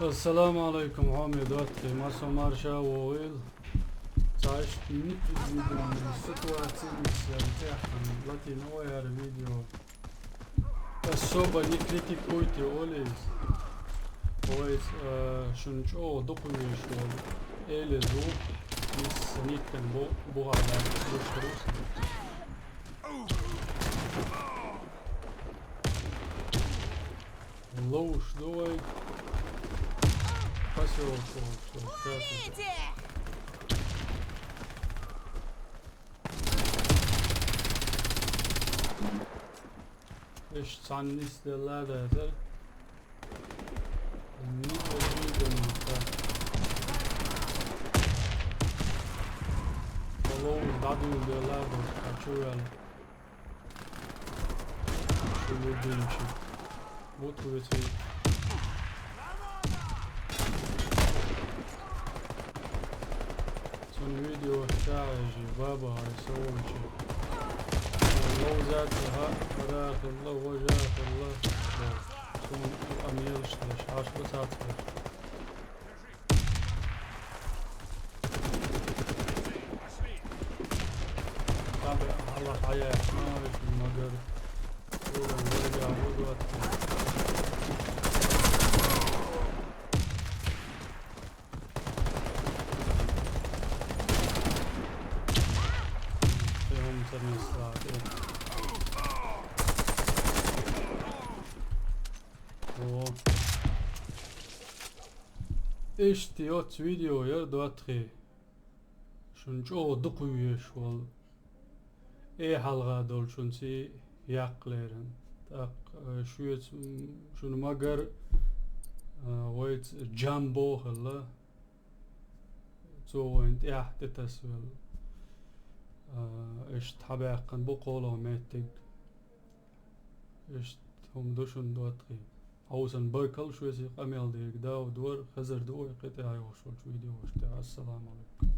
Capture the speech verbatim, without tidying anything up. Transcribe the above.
Ассаламу алейкум, хьоме доттагӀий, массо марша вогӀийла. Цхьа иштта ник-, видео, ситуаци миссел тӀехь, латийна ойяра видео. Особо не критикуйте, оле иза. Вай, э, шун чӀогӀа дукха веш волу. Эли зу, мисса никкан бу-, бугӀа лаьтта, буш рус. Ловш ду вай. Посёлок волчу. Уходите! Иш цхьанна нисделла дацара. Нисделла дацара. Ловш дӀадуьйла делла дацара, чу ваьлла. Шу юрдинчи. Вот веци. Цун видео чаьжи, баба, ай, со волчи. Ловзаца, ха, хара хилла, важа хилла. Цун амелаш деш, аш ба сацаш. Там хьала хьаяхьа, ма вешан магар. Улан вежа вугат. Тем царнисла. О. Иштта йоцу видео яра, доттагӀий. Шуна чӀогӀа дукха веш волу. Э, хьалха долчунца яккха лерина. ТӀаккха, э, шуьца, м, шуна магар, э, вайца Джамбо хилла. Цо вайна тӀехь тӀетасвелла. Э, иштта хьабаьккхина бу кхоалгӀа меттиг. Иштта хӀума ду шуна, доттагӀий. Хьовсан баркалла шуьца къамел дийриг. Дауд вара, хезар ду вай кхин тӀехь йолуш волчу видеошкахь. Ассаламу алейкум.